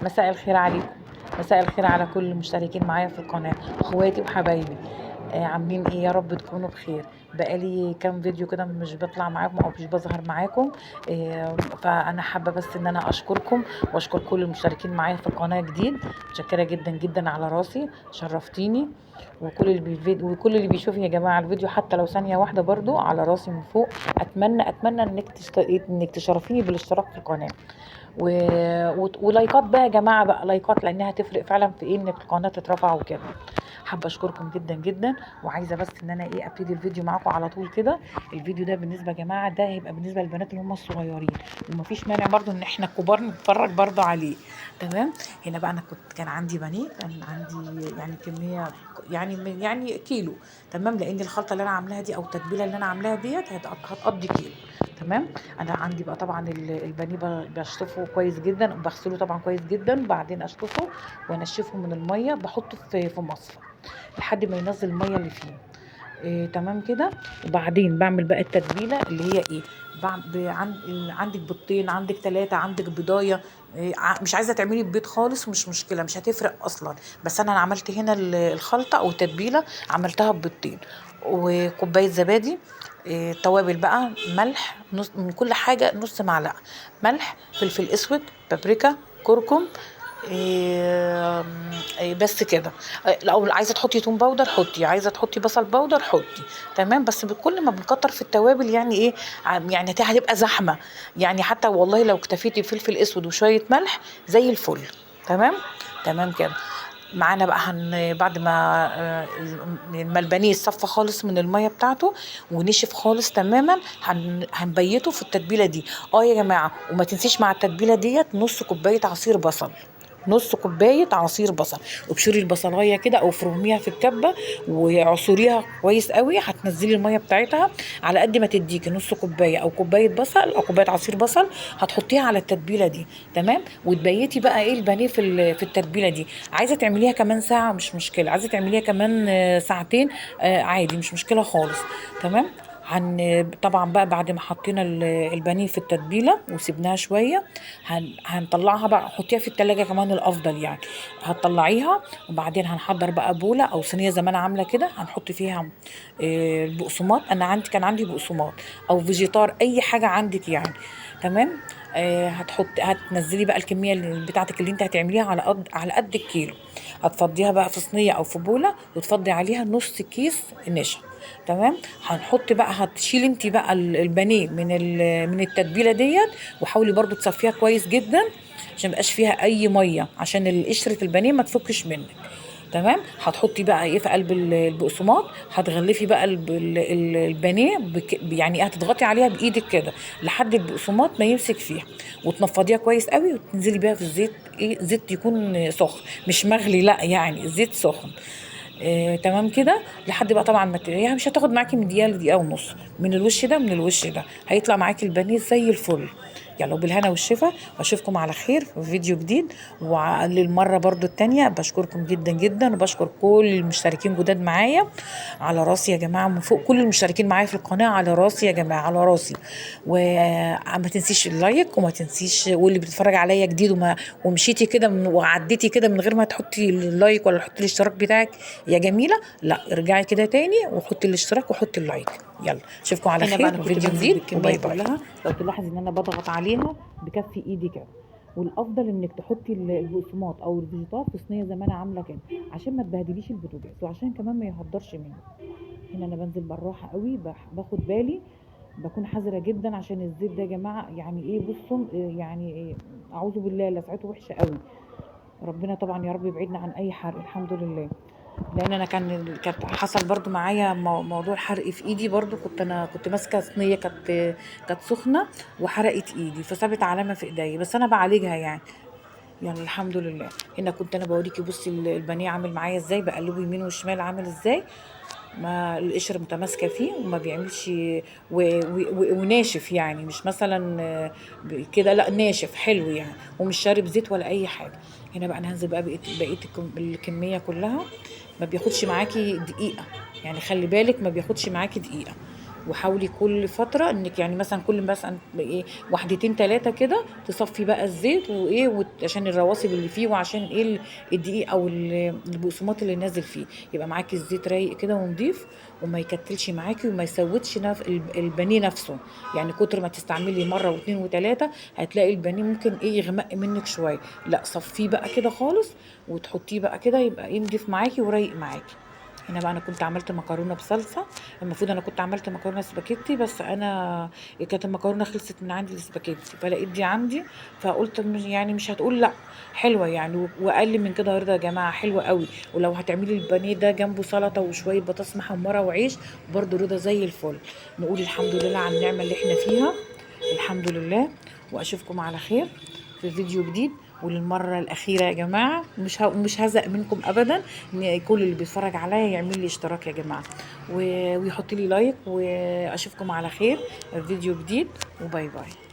مساء الخير عليكم، مساء الخير على كل المشتركين معايا في القناة، اخواتي وحبايبي. عاملين ايه؟ يا رب تكونوا بخير. بقالي كام فيديو كده مش بطلع معاكم او مش بظهر معاكم، فانا حابة بس ان انا اشكركم واشكر كل المشتركين معايا في القناة جديد. متشكره جدا جدا على راسي، شرفتيني. وكل اللي بيشوفني يا جماعة الفيديو حتى لو ثانية واحدة برضو على راسي من فوق. اتمنى انك تشرفيني بالاشتراك في القناة ولايكات بقى يا جماعة، بقى لايكات لانها تفرق فعلا في ايه، ان القناة تترفع وكده. حابة اشكركم جدا جدا، وعايزه بس ان انا ايه ابتدي الفيديو معاكم على طول كده. الفيديو ده بالنسبة يا جماعة ده هيبقى بالنسبة للبنات اللي هم الصغيرين، ومفيش مانع برضو ان احنا الكبار نتفرج برضو عليه. تمام. هنا بقى انا كان عندي بانيه، كان عندي يعني كمية يعني كيلو. تمام، لان الخلطة اللي انا عاملاها دي او التتبيله اللي انا عاملاها ديت هتقضي كيلو. تمام. انا عندي بقى طبعا البانيه بشطفه كويس جدا، بغسله طبعا كويس جدا، بعدين اشطفه وانشفه من المية، بحطه في مصفى لحد ما ينزل المية اللي فيه. تمام كده. وبعدين بعمل بقى التتبيله اللي هي ايه، عندك بيضتين، عندك 3، عندك بيضايه، مش عايزه تعملي بيض خالص مش مشكلة، مش هتفرق اصلا. بس انا عملت هنا الخلطة او التتبيله عملتها ببيضتين وكوبايه زبادي، توابل بقى، ملح نص من كل حاجة، نص معلقه ملح، فلفل اسود، بابريكا، كركم، بس كده. لو عايزه تحطي توم powder حطي، عايزه تحطي بصل powder حطي. تمام. بس كل ما بنكتر في التوابل يعني ايه، يعني هتبقى زحمة يعني. حتى والله لو اكتفيتي بفلفل اسود وشوية ملح زي الفل. تمام تمام كده. معانا بقى بعد ما البانيه صفى خالص من المية بتاعته ونشف خالص تماما، هنبيته في التتبيله دي. يا جماعة، وما تنسيش مع التتبيله ديت نص كوباية عصير بصل، نص كوباية عصير بصل. وابشري البصلايه كده او افرميها في الكبه وعصريها كويس قوي، هتنزلي المية بتاعتها على قد ما تديكي نص كوباية او كوباية بصل او كوباية عصير بصل، هتحطيها على التتبيله دي. تمام. وتبيتي بقى ايه البانيه في التتبيله دي. عايزه تعمليها كمان ساعة مش مشكلة، عايزه تعمليها كمان ساعتين، عادي مش مشكلة خالص. تمام. طبعا بقى بعد ما حطينا البانيه في التتبيله وسيبناها شوية، هنطلعها بقى، حطيها في التلاجة كمان الافضل يعني. هتطلعيها وبعدين هنحضر بقى بوله او صينية زي ما انا عامله كده، هنحط فيها البقسماط. انا كان عندي بقسماط او فيجيتار، اي حاجة عندك يعني. تمام. هتنزلي بقى الكمية بتاعتك اللي انت هتعمليها على قد الكيلو. هتفضيها بقى في صينية او في بوله، وتفضي عليها نص كيس نشا. تمام. هنحط بقى، هتشيلي انت بقى البانيه من التتبيله ديت، وحاولي برضو تصفيها كويس جدا عشان ميبقاش فيها اي مية، عشان قشرة البانيه ما تفكش منك. تمام. هتحطي بقى ايه في قلب البقسماط، هتغلفي بقى البانيه يعني هتضغطي عليها بايدك كده لحد البقسماط ما يمسك فيها، وتنفضيها كويس قوي، وتنزلي بيها في الزيت. ايه، زيت يكون سخن مش مغلي، لا يعني زيت سخن. تمام كده. لحد بقى طبعا ما هي مش هتاخد معاكي من دقيقة لدقيقه ونص، من الوش ده من الوش ده هيطلع معاكي البانيه زي الفل. يلا بالهنا والشفا، واشوفكم على خير في فيديو جديد. وللمره برضو التانية بشكركم جدا جدا، وبشكر كل المشتركين جداد معايا على راسي يا جماعة، من فوق كل المشتركين معايا في القناة على راسي يا جماعة، على راسي. وما تنسيش ال like، وما تنسيش واللي بتتفرج عليا جديد ومشيتي كده وعديتي كده من غير ما تحطي ال like ولا تحطي الاشتراك بتاعك يا جميلة، لا ارجعي كده تاني وحطي الاشتراك وحطي ال like. يلا اشوفكم على هنا بقى خير أنا في كنت فيديو بنزل جديد، بالكمية و bye bye. كلها. لو تلاحظي ان انا بضغط عليها بكف ايدي كده، والافضل انك تحطي البقسماط او الفيجيتار في صينية زي ما انا عامله كده، عشان ما تبهدليش البوتاجاز وعشان كمان ما يهدرش منك. هنا انا بنزل بالراحة قوي، باخد بالي، بكون حذره جدا عشان الزيت ده يا جماعة يعني ايه، بصوا يعني إيه، اعوذ بالله لسعته وحشة قوي. ربنا طبعا يا رب يبعدنا عن اي حرق الحمد لله. لان انا كانت حصل برضو معايا موضوع حرق في ايدي برضو، كنت ماسكه صينية كانت سخنة وحرقت ايدي، فسابت علامة في ايديا، بس انا بعالجها يعني. يعني الحمد لله. هنا كنت انا بوريكي بصي البانيه عامل معايا ازاي، بقلبه يمين وشمال عامل ازاي، ما القشر متماسكة فيه وما بيعملش وناشف يعني، مش مثلا كده، لا ناشف حلو يعني، ومش شارب زيت ولا اي حاجة. هنا بقى انا هنزل بقى بقية الكمية كلها. ما بياخدش معاكي دقيقة يعني، خلي بالك ما بياخدش معاكي دقيقة. وحاولي كل فترة انك يعني مثلا كل مثلا ايه واحدتين 3 كده تصفي بقى الزيت وايه، عشان الرواسب اللي فيه، وعشان ايه الدقيق او البقسماط اللي نازل فيه، يبقى معاكي الزيت رايق كده ونضيف، وما يكتلش معاكي وما يسودش البانيه نفسه. يعني كتر ما تستعملي مرة واثنين وثلاثة هتلاقي البانيه ممكن ايه يغمق منك شوية. لا صفيه بقى كده خالص وتحطيه بقى كده، يبقى ايه نضيف معاكي ورايق معاكي. هنا بقى انا كنت عملت مكرونه بصلصه، المفروض انا كنت عملت مكرونه سباكيتي، بس انا كانت المكرونه خلصت من عندي السباكيتي، فلقيت دي عندي، فقلت يعني مش هتقول لا، حلوة يعني، واقل من كده رضا يا جماعة، حلوة قوي. ولو هتعملي البانيه ده جنبه سلطة وشوية بطاطس محمرة وعيش برده رضا زي الفل. نقول الحمد لله على النعمة اللي احنا فيها، الحمد لله. واشوفكم على خير في فيديو جديد، وللمره الاخيرة يا جماعة مش هزق منكم ابدا، ان كل اللي بيتفرج عليا يعمل لي اشتراك يا جماعة، ويحط لي like، واشوفكم على خير في فيديو جديد، و bye bye.